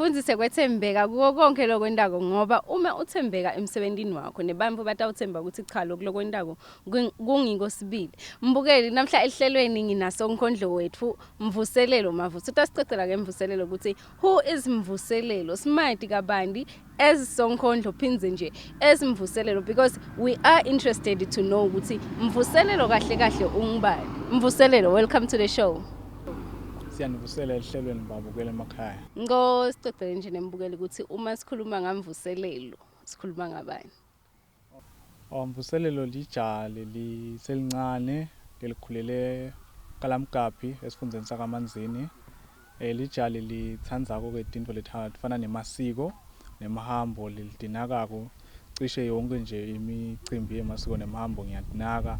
Fundzise kwetsembeka kuko konkhe lokwentako ngoba uma utsembeka emsebentini wakho nebantfu batawutsemba ukuthi cha loku lokwentako kungiko sibili. Mbukeli namhla ehlelweni nginasonkondlo wetfu Mvuselelo Mavuso. Utasicocela ke Mvuselelo ukuthi who is Mvuselelo? Simati kabanti as sonkondlo phindze nje as Mvuselelo because we are interested to know ukuthi Mvuselelo kahle kahle ungubani. Mvuselelo, welcome to the show. Siyanivusela ehlelweni babukela emakhaya. Ngo sicocele nje nembukeli ukuthi uma sikhuluma ngamvuselelo sikhuluma ngabani. Oh, Mvuselelo lijaha leliselincane lelikhulele kaLamgabhi esifundzeni sakaManzini. Eh lijaha lelitsandzako ke tintfo letifana nemasiko nemihambo lelitinakako cishe yonke nje imicimbi yemasiko nemihambo ngiyatinaka.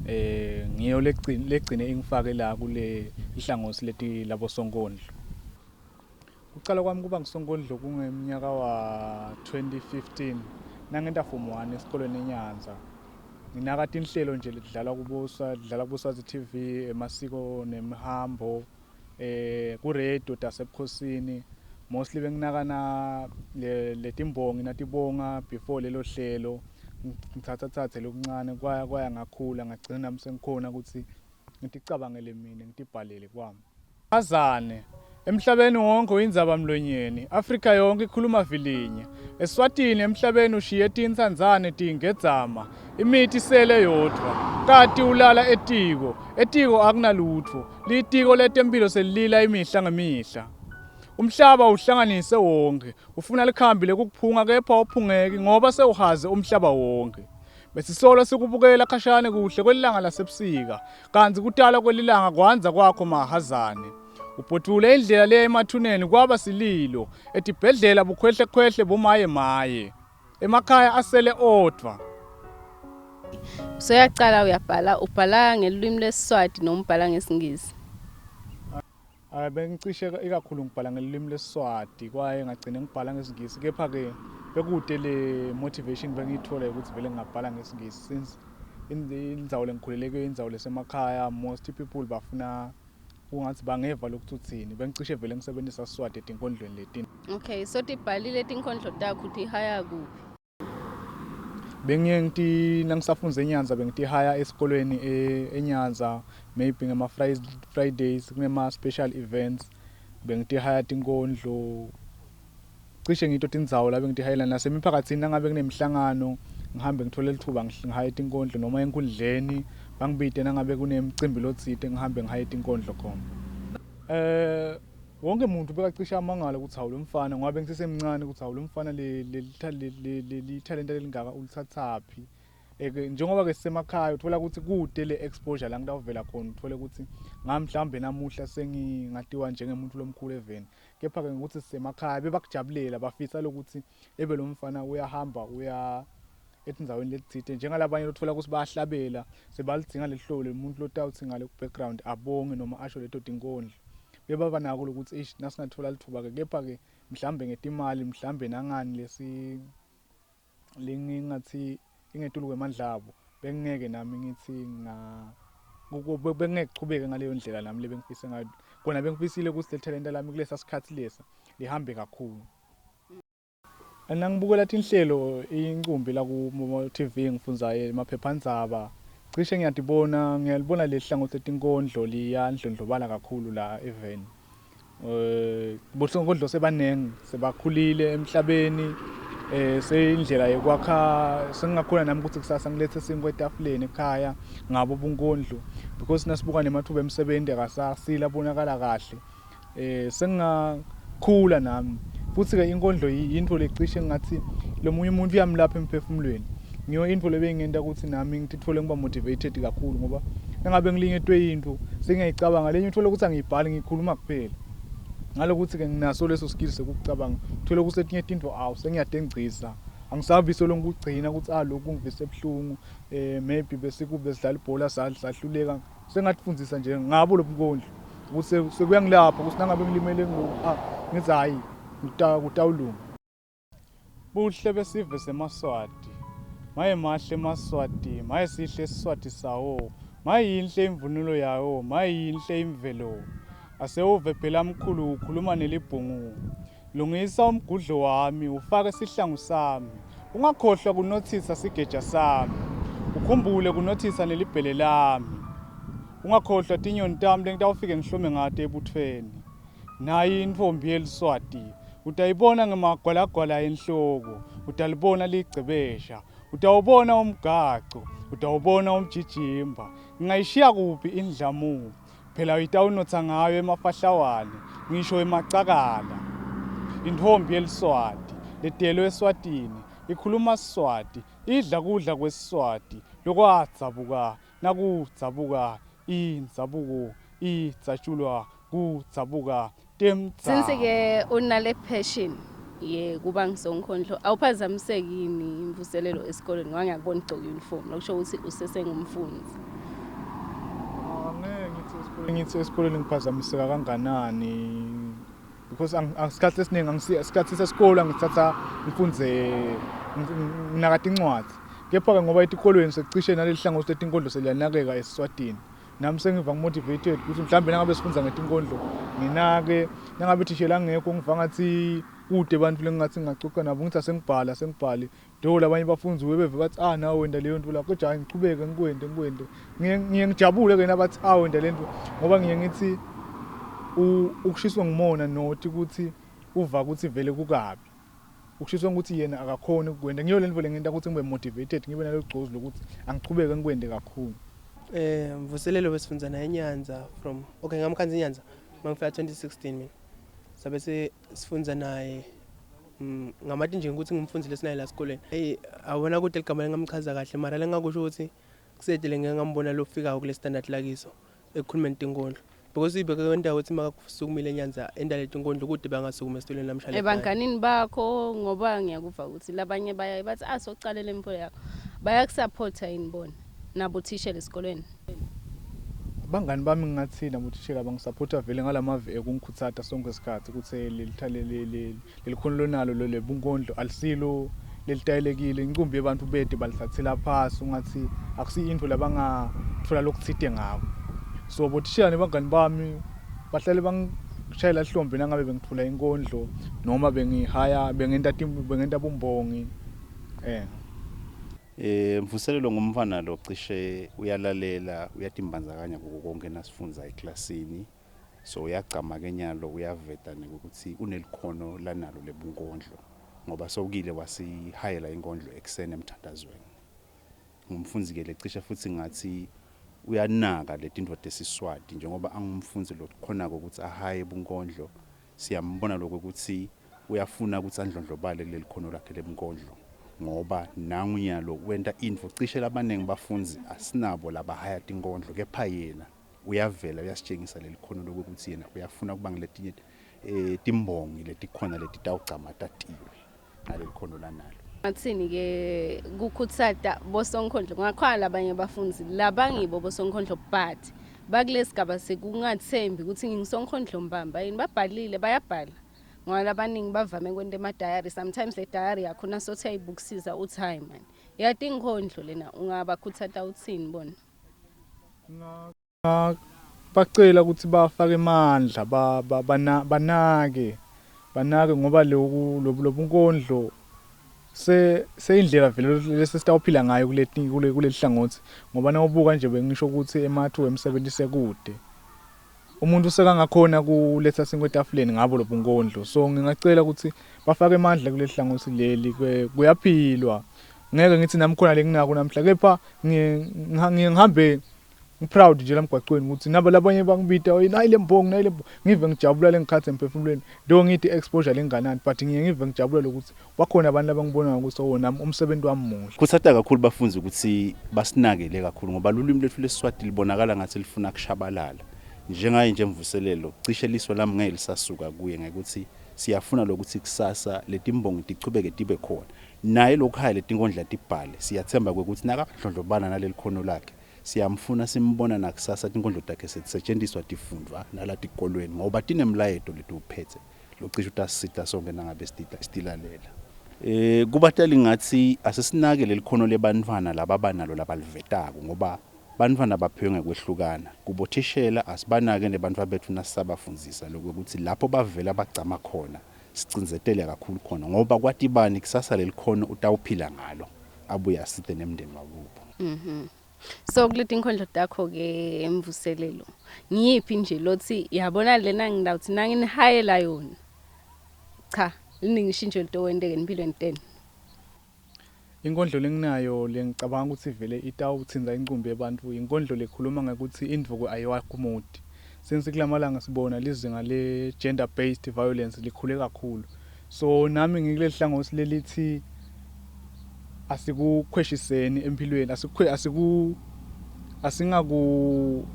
Eh ngiyo legcine ingifake la kule hlangothi leti labosonkondlo. Kucala kwami kuba ngusonkondlo kungeminyaka wa-2015 nangenta form 1 esikolweni eNyanza. Nginaka tinhlelo nje letidlalwa kubo dlala kubo TV emasiko nemihambo eh ku radio tasebukhosini mostly benginaka na letimbongi natibonga before lelo hlelo ngithatha thathe lokuncane kwaya kwaya ngakhula ngagcina nami sengikhona ukuthi ngiticabangele mina ngitibhalele kwami Azane Emhlabeni wonke uyindzaba mlonyeni, Afrika yonke ikhuluma vilinye. Eswatini emhlabeni ushiye tintsandzane tingedzama, imithi isele yodvwa. Kati ulala etiko, etiko akunalutfo. Litiko letempilo selilila imihla ngemihla. Umhlaba uhlanganise wonke, ufuna likhambi lekukuphunga kepha awuphungeki ngoba sewuhaze umhlaba wonke. Besisolo sikubukela khashane kuhle kwelilanga lasebusika, kantsi kutala kwelilanga kwandza kwakho mahazane. Ubhodvule indlela leya emathuneni kwaba sililo, etibhedlela bukhwehlekhwehle bomaye maye. Emakhaya asele odvwa. Usuyacala uyabhala, ubhala ngelulwimi lwesiSwati noma ubhala ngesiNgisi? Ah, bengicishe ikakhulu ngibhala ngelulwimi lwesiSwati kwaye ngagcine ngibhala ngesiNgisi kepha-ke bekude le motivation bengiyithola ukuthi vele ngingabhala ngesiNgisi since indzawo lengikhulele kuyo indzawo lesemakhaya most people bafuna kungathi bangeva lokuthi uthini bengicishe vele ngisebenzisa siSwati etinkondlweni leti. Okay, so tibhalile tinkondlo takho utihaya kuphi? Bengiye ngiti nangisafundza eNyanza bengitihaya esikolweni eNyanza maybe ngema Fridays kunema special events bengitihaya tinkondlo cishe ngito tindzawo la bengitihayela nasemiphakatsini nangabe kunemihlangano ngihambe ngithole lithuba ngihaye tinkondlo noma enkundleni bangibite nangabe kunemcimbi lotsite ngihambe ngihaye tinkondlo khona. Eh wonke umuntu bekacishe amangala ukuthi hawu lo mfana ngoba bengisesemncane ukuthi hawu lo mfana leli talenta lelingaka ulithathaphi. Njengoba ke sisemakhaya uthola ukuthi kude le exposure la ngitawuvela khona uthole ukuthi ngamhlawumbe namuhla sengingatiwa njengemuntu lomkhulu eveni. Kepha ke ngokuthi sisemakhaya bebakujabulela bafisa lokuthi ebe lo mfana uyahamba uya etindzaweni letitsite njengalabanye lothola ukuthi bayahlabela sebalidzinga leli hlobo lemuntu lotawutsi ngale ku-background abonge noma asho leto tinkondlo. Bebaba nako lokuthi eish nasingathola lithuba-ke kepha-ke mhlambe ngetimali mhlambe nangani lesi lengingathi ingetulu kwemandla abo bengingeke nami ngithi nga bengeke kuchubeke ngaleyo ndlela nami lebengifise ngayo kona bengifisile ukuthi leli talenta lami kulesa sikhathi lesa lihambe kakhulu. Nangibukela tinhlelo incumbi la ku-TV ngifundza emaphephandzaba cishe ngiyatibona ngiyalibona leli hlangothi letinkondlo liyandlondlobala kakhulu la eveni. Eh bosonkondlo sebanengi sebakhulile emhlabeni eh seyindlela yekwakha sengingakhona nami ukuthi kusasa ngilethe sinkwa etafuleni ekhaya ngabo bunkondlo because nasibuka nemathuba emisebenzi akasasile abonakala kahle eh sengingakhula nami futhi ke inkondlo yinto lecishe ngathi lo munye umuntu uyamlapha emphefumulweni ngiyo into lebengiyenta ukuthi nami ngitithole ngiba motivated kakhulu ngoba nangabe ngilinyetwe into sengiyayicabanga lenye uthole ukuthi angiyibhali ngikhuluma kuphela ngalokuthi ke nginaso leso skill sekucabanga uthole ukuthi etinye tinto awu sengiyadengcisa angisabi solo ngikugcina ukuthi ah lokhu ngivise ebuhlungu eh maybe besikube sidlala ibhola sahluleka sengatifundisa nje ngabo lobunkondlo ukuthi sekuyangilapha ukuthi nangabe ngilimele ngilokhu ah ngithi hayi kutawulunga. Buhle besive semaSwati Maye mahle emaSwati maye sihle isiSwati sawo maye yinhle imvunulo yawo maye yinhle imvelo Asewuve phela mkhulu ukhuluma nelibhungu. Lungisa umgudlo wami ufake sihlangu sami, ungakhohlwa kunothisa sigeja sami, ukhumbule kunothisa nelibhele lami. Ungakhohlwa tinyoni tami lengitawufike ngihlome ngato ebuthweni. Nayi intfombi yeliswati, utayibona ngemagwalagwala enhloko, utalibona ligcebesha, utawubona umgaco, utawubona umjijimba. Ngingayishiya kuphi indlamu? Phela itawunotsa ngayo emafahlawane, ngisho emacakala. Intfombi yeliswati, letelwe eSwatini, ikhuluma siSwati, idla kudla kwesiSwati, lokwadzabuka nakudzabuka indzabuko idzatjulwa kudzabuka temdzabu. Since ke unale passion yekuba ngisonkhondlo awuphazamiseki yini imvuselelo esikolweni ngoba ngiyakubona ugcoke uniform lokusho ukuthi usesengumfundzi. Angeke ngithi esikolweni ngithi esikolweni ngiphazamiseka kanganani because isikhathi esiningi isikhathi sesikole angithatha ngifundze nginaka tincwadzi kepha-ke ngoba etikolweni sekucishe naleli hlangothi letinkondlo seliyanakeka esiswatini nami sengiva ngimotivated ukuthi mhlawumbe nangabe sifundza ngetinkondlo nginake nangabe thishela angekho ngiva ngathi kude abantu lengingathi ngingacoca nabo ngithi asengibhala asengibhale do labanye bafundi beve bathi ah nawe wenda leyo nto la kodwa hayi ngichubeke ngikwende ngikwende ngiye ngiye ngijabule ke nabathi ah wenda le nto ngoba ngiye ngithi ukushiswa ngumona not ukuthi uva ukuthi vele kukabi ukushiswa ukuthi yena akakhoni ukukwenda ngiyo le nto lengenta ukuthi ngibe motivated ngibe nalo gcozi lokuthi angichubeke ngikwende kakhulu. Mvuselelo besifundza naye eNyanza from okay ngamkhanza iNyanza mangifika 2016 mina sabe sifundza naye ngamati nje ukuthi ngimfundzile sinaye la esikoleni. Hey awona kude ligama lengamchaza kahle mara lengakusho ukuthi kusedele ngeke ngambona lofikako kule standard lakiso ekukhulumeni tinkondlo because ibeke kwendawo ukuthi makasukumile eNyanza endale tinkondlo kude bangasukuma esitulweni namhlanje. Ebanganini bakho ngoba ngiyakuva ukuthi labanye bayaye bathi ah socalele imfundo yakho bayakusupporta yini bona nabo thishela esikolweni? Abangani bami ngingathi nabothishela bangisapotha vele ngalamave ekungikhuthatha sonke isikhathi ukuthi leli khono lonalo lo lebunkondlo alisilo lelitayelekile incumbi yebantu bede balithathela phasi ungathi akusiyo into labangathola lokuthide ngako. So bothishela nebangani bami bahlale bangishayela hlombe nangabe bengithula inkondlo noma bengihaya bengenta bengenta bumbongi eh. Mvuselelo ngumfana lo cishe uyalalela uyatimbandzakanya kuko konke nasifundza eklasini so uyagcama ke nyalo uyaveta nekuthi unelikhono lanalo lebunkondlo ngoba sowukile wasihayela inkondlo ekuseni emthandazweni. Ngumfundzi ke lecishe futhi ngathi uyanaka letintfo tesiswati njengoba angumfundzi lokhonako ukuthi ahaye bunkondlo siyambona lokho ukuthi uyafuna ukuthi andlondlobale kuleli khono lakhe lebunkondlo ngoba nangu nyalo wenta intfo cishe labaningi bafundzi asinabo labahaya tinkondlo kepha yena uyavela uyasitshengisa leli khono lokuthi yena uyafuna kuba ngiletinye timbongi letikhona letitawugcama tatiwe ngaleli khono lanalo. Ngathini ke kukhuthata bosonkhondlo ngakhona labanye abafundzi labangibo bosonkhondlo but bakulesigaba sekungathembi ukuthi ngingisonkhondlo mbamba yini babhalile bayabhala ngoba labaningi bavame kwenta ema-diary sometimes le diary yakho nasothi ayibukusiza uthi hayi mani yati inkhondlo lena ungabakhuthata uthini bona? Bacela ukuthi bafake amandla banake banake ngoba loku lobunkondlo seyindlela vele lesitawuphila ngayo kuleti kuleli hlangothi ngoba nawubuka nje bengisho ukuthi emathuba emisebenzi sekude umuntu sekangakhona kuletha sinkwa etafuleni ngabo lobunkondlo so ngingacela ukuthi bafake amandla kuleli hlangothi leli kuyaphilwa ngeke ngithi nami khona lenginako namhla kepha ngiye ngihambe ngiproud nje lamgwaqweni ukuthi nabo labanye bangibita nayi le mbongi nayi le mbongi ngive ngijabula lengikhathi emphefumulweni do ngithi exposure lenganani but ngiye ngive ngijabula lokuthi bakhona abantu abangibonayo ukuthi oh nami umsebenzi wami muhle. Khuthata kakhulu bafundzi ukuthi basinakele kakhulu ngoba lulwimi lwethu leSiswati libonakala ngathi lifuna kushabalala. Njengaye nje Mvuselelo cishe liso lami ngeke lisasuka kuye ngekuthi siyafuna lokuthi kusasa letimbongi tichubeke tibe khona. Naye lokuhaya letinkondla tibhale siyathemba kwekuthi nakadlondlobala naleli khono lakhe siyamfuna simbona nakusasa tinkondlo takhe setisetjentiswa tifundvwa nalatikolweni ngoba tinemlayeto letiwuphetse locishe utasisita sonke nangabe sitilalela. Kubatali ngatsi asesinake lelikhono lebantfwana lababanalo labalivetako ngoba bantfwana baphiwe ngekwehlukana. Kubothishela asibanake nebantfwa betfu nasisabafundzisa lokwekutsi lapho bavela bagcama khona. Sicindzetele kakhulu khona ngoba kwatibani kusasa lelikhono utawuphila ngalo abuye asite nemndeni wakubo. So kuleti inkhondlo takho ke Mvuselelo, ngiyiphi nje lothi yabona lena ngidawuthi nanginihayela yona? Cha, liningi ishintsho litowenteka empilweni tenu. Inkondlo lenginayo lengicabanga ukuthi vele itawutsintsa incumbi yebantfu inkondlo lekhuluma ngekuthi indvuku ayiwakhi umuti. Since kulamalanga sibona lizinga le gender based violence likhule kakhulu. So nami ngikuleli hlangothi lelithi asikukhweshiseni empilweni, asikukwe asiku asingaku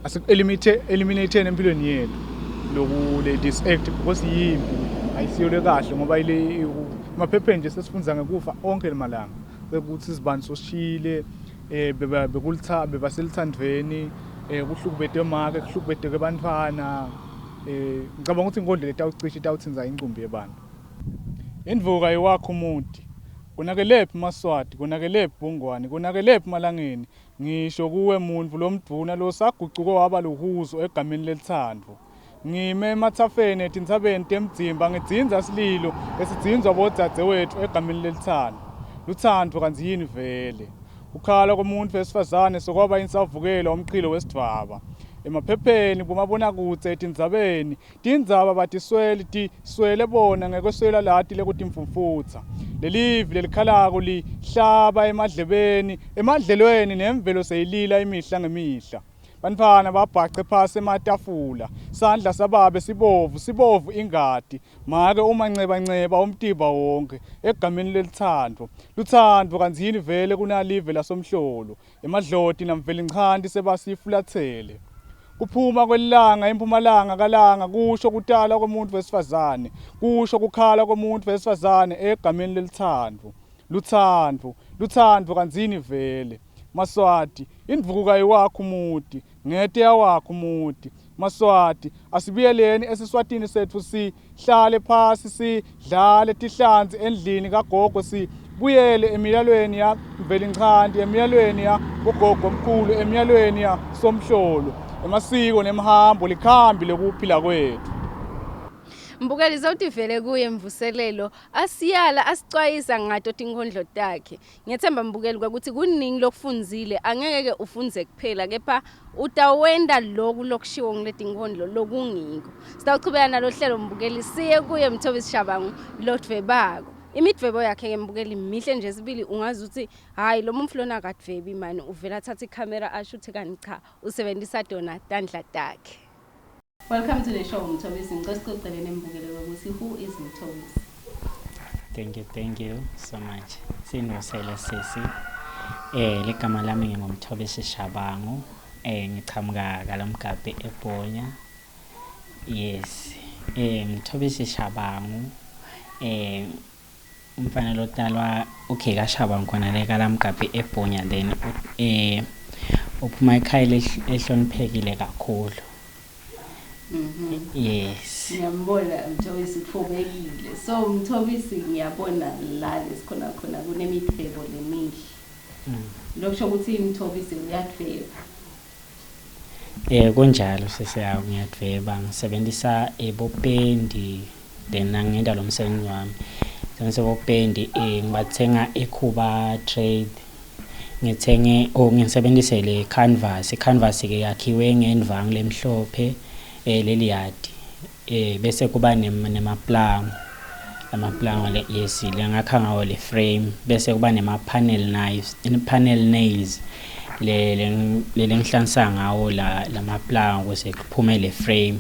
asiku-eliminate eliminate empilweni yethu loku le this act because yimbi, ayisiyo lekahle ngoba ile emaphepheni nje sesifundza ngekufa onke lamalanga sekuthi sibani sosishile, beba bekulitha bebaselithandveni, kuhlukubete make, kuhlukubeteke bantfwana. Ngicabanga ukuthi inkondlo letawucisha itawutsintsa incumbi yebantu. Indvuka iwakho umuti. Konakelephi Maswati, konakelephi Bongwane, konakelephi Malangeni, ngisho kuwe muntfu lomdvuna losagucuke waba luhuzo egameni lelitsandvo. Ngime ematsafeni etintsabeni temdzimba ngidzinza sililo esidzinzwa bodzadzewetfu egameni lelitsandvo. Lutsandvo kantsi yini vele? Kukhala kwemuntfu wesifazane sekwaba insavukela umchilo wesidvwaba. Emaphepheni, bomabonakudze, etindzabeni, tindzaba batisweli tiswele bona ngekweswela lati lekutimfumfutsa. Lelivi lelikhalako lihlaba emadlebeni, emadlelweni nemvelo seyilila imihla ngemihla. Bantfwana babhace phasi ematafula, sandla sababe sibovu, sibovu ingati. Make uma ncebanceba umtimba wonke egameni lelitsandvo. Lutsandvo kantsi yini vele kunalive lasomhlolo. Emadloti namvelinchanti sebasifulatsele. Kuphuma kwelilanga empumalanga kalanga kusho kutala kwemuntfu wesifazane, kusho kukhala kwemuntfu wesifazane egameni lelitsandvo. Lutsandvo, lutsandvo kantsi yini vele? Maswati, indvuku kayiwakho umuti, ngete yawakho umuti. Maswati, asibuyeleni esiswatini setfu sihlale phasi sidlale tihlanzi endlini kagogo, sibuyele emiyalweni ya Mvelinchanti, emiyalweni ya bogogo mkhulu, emiyalweni ya Somhlolo. Emasiko nemihambo likhambi lekuphila kwetfu. Mbukeli sewutivele kuye Mvuselelo asiyala asicwayisa ngato tinkhondlo takhe. Ngiyethemba mbukeli ukuthi kuningi lokufundzile, angeke ke ufundze kuphela kepha utawenta loku lokushiwo ngiletinkondlo lokungiko. Sitawuchubeka nalo hlelo mbukeli siye kuye Mthobisi Shabangu lodvwebako. Imidvwebo yakhe ke mbukeli mihle nje sibili, ungazi ukuthi hayi lo muntu lona akadvwebi mani, uvela athatha ikhamera ashuthe kanti cha, usebenzisa tona tandla takhe. Welcome to the show Mthobisi. Ngicela sicocele nembukelo ukuthi who is Mthobisi. Thank you, thank you so much. Sinusele sisi. Ligama lami nginguMthobisi Shabangu. Ngichamuka kaLomgabhi eBhonya. Yes. Mthobisi Shabangu. Umfana lotalwa okay kaShabangu khona le kaLamgabhi eBhonya, then uphuma ekhaya lehloniphekile kakhulu. Yes. Ngiyambona Mthobisi utfobekile. So Mthobisi, ngiyabona la lesikhona khona kunemidvwebo lemihle. Lokusho ukuthi Mthobisi uyadvweba. Kunjalo sisi yawo, ngiyadvweba ngisebenzisa ebopendi, then angenta lo msebenzi wami. Ngisebenzisa bopendi, ngibathenga eKhuba Trade. Ngithenge oh ngisebenzise le canvas. I-canvas ke yakhiwe ngendvangu lemhlophe, leli yadi. Bese kuba nemaplango. Amaplango le, yes, lengakha ngawo le frame, bese kuba nema panel knives, panel nails le lengihlanganisa ngawo la lamaplango ukuze kuphume le frame.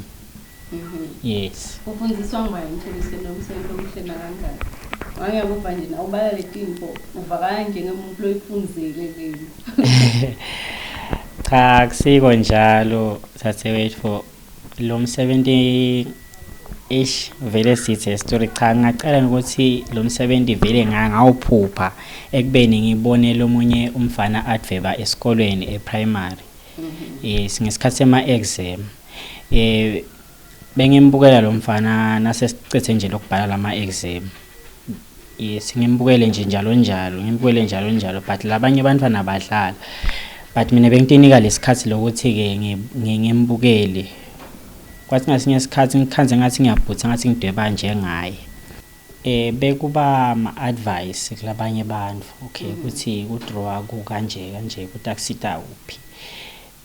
Yes. Ufundziswa ngubani Mthobisi lo msebenzi lomuhle nakangaka? Wangiyakuva nje na ubala letinfo uvakala njengemuntu loyifundzile lena. Cha, akusiko njalo dzadzewetfu. Lo msebenzi ish vele sithe story. Cha, ngingacela ukuthi lo msebenzi vele ngawuphupha ekubeni ngibone lomunye umfana adveba esikolweni e-primary. Yes, ngesikhathi sema exam. Bengimbukela lo mfana nasesicethe nje lokubhala lama exam. Yes, ngimbukele nje njalo njalo, ngimbukele njalo njalo, but labanye abantwana badlala. But mina bengitinika lesikhathi lokuthi ke ngimbukele. Kwathi ngasinye isikhathi ngikhanze ngathi ngiyabhutha ngathi ngidweba njengaye. Eh bekuba ma advice kulabanye abantu okay ukuthi ku draw kukanje kanje kutakusita kuphi.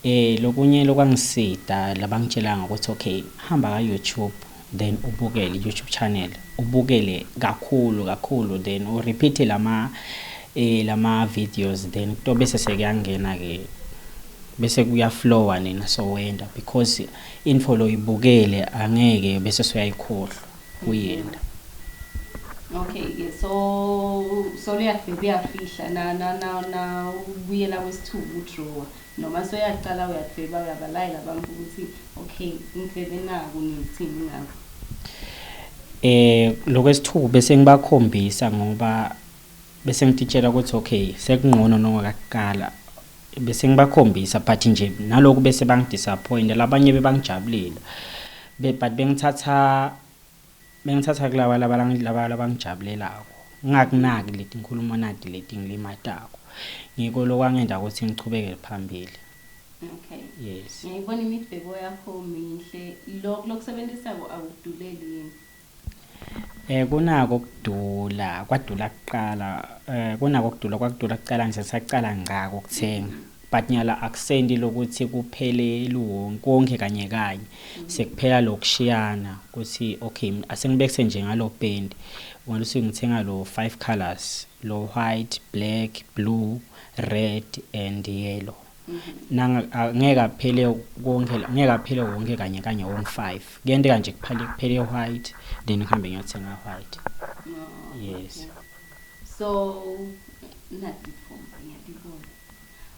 Eh lokunye lokwangisida labangitshelanga ukuthi okay hamba ka YouTube then ubukele YouTube channel ubukele kakhulu kakhulu then u repeat lama eh lama videos then kutobe sekuyangena ke bese kuyaflowa nina sowenda because info loyibukele angeke bese soyayikhohlwa kuyenda. Okay ke so so luyafika uyafihla na na na na ubuyela kwesithuba udrawer noma soyaqala uyadveba uyabalayela abantu ukuthi okay ngidvebe naku nithini ngakho. Eh lokwesithuba bese ngibakhombisa ngoba bese ngititshela ukuthi okay sekungcono nongakaqala bese ngibakhombisa but nje naloku bese bangidisappoint labanye bebangijabulela but bengithatha bengithatha kulaba laba laba labangijabulelako ngingakunaki leti ngikhuluma nati leti ngilimatako ngiko lokwangenda ukuthi ngichubekele phambili. Okay. Yes. Ngiyayibona imidvwebo yakho mihle. Lokhu lokusebenzisako akuduleli yini? Eh kunako kudula kwadula kuqala eh kunako kudula kwakudula kuqala nje saqala ngako ukuthenga but nyala akusenti lokuthi kuphele luwonke konke kanye kanye sekuphela lokushiyana ukuthi okay asengibekise nje ngalo paint ungalusuke ngithenga lo 5 colors lo white black blue red and yellow nanga ngeke aphele konke ngeke aphele wonke kanye kanye wonke 5 kuyenteka nje kuphele kuphele white then ngihambe ngiyothenga white. No. Yes. Okay. So nathi tithombe ngiyatibona.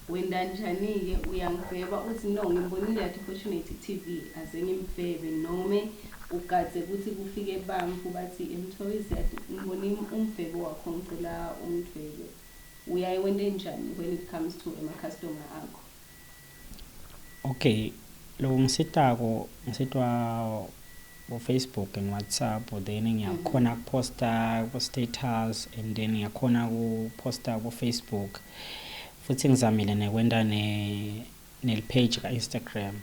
Wenda njani-ke uyangiveba uthi no ngimbonile yathi Fortunate TV aze ngimvebe nome ugadze ukuthi kufike bamfu bathi emthobisi yathi ngibone umvebo wakho ngicela ungidvebe. Uyaye wente njani when it comes to ema-customer akho? Okay, lo ngisitako ngisitwa ku Facebook and WhatsApp then ngiyakhona kuposta ku status and then ngiyakhona kuposta ku Facebook futhi ngizamile nekwenta ne nel page ka Instagram.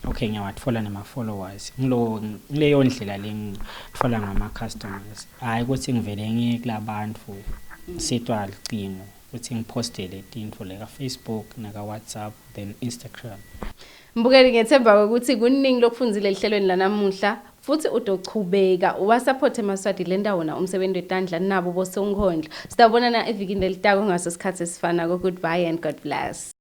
Okay, ngiyawathola nama followers ngilo ngileyo ndlela lengithola ngama customers hayi ukuthi ngivele ngiye kulabantu sitwa licingo ukuthi ngipostele tintfo le ka Facebook naka WhatsApp then Instagram. Mbukeli ngethemba ukuthi kuningi lokufundzile ehlelweni lanamuhla futhi utochubeka uwasupport emaswati lenda wona umsebenzi wetandla nabo bosonkhondlo. Sitawubonana evikini lelitako ngaso sikhathi esifanako. Goodbye and God bless.